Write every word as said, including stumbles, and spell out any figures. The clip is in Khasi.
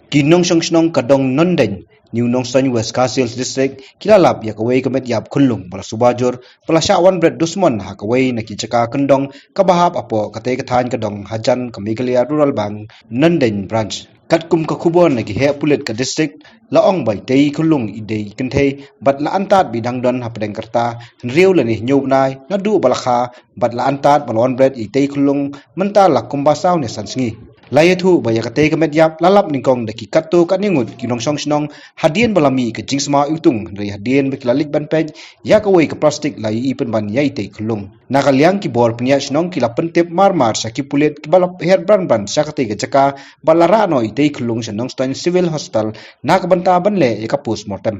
Ki nongshong shnong ka dong Nondein, New Nongstoiñ, West Khasi Hills District, ki la lap ïa kawei ka met ïap khunlung ba la suba jur ba la shah wan bret dusmon ha kawei na ki jaka kyndong kaba hap hapoh katei ka thaiñ ka dong hajan ka Meghalaya Rural Bank Nondein Branch. Katkum ka khubor na ki heh pulit ka district, la ong ba itei i khunlung i dei kynthei bad la antad ba i dang don hapdeng ka rta hynriew lane hynñiew bnai naduh ba la kha, bad la antad ba la wan bret itei i khunlung mynta la kumba saw ne san sngi. La ïathuh ba ïa katei ka met ïap la lap nyngkong da ki katto katne ngut ki nongshong shnong hadien ba la mih ka jingsma iwtung, hynrei hadien ba ki la leit ban peit ïa kawei ka plastik la ïohi pynban ïa itei i khunlung. Na ka liang ki bor pynïaid shnong ki la pyntip marmar sha ki pulit kiba la her bran bran sha katei ka jaka bad la rah noh itei i khunlung sha Nongstoiñ Civil Hospital na ka bynta ban leh ïa ka post mortem.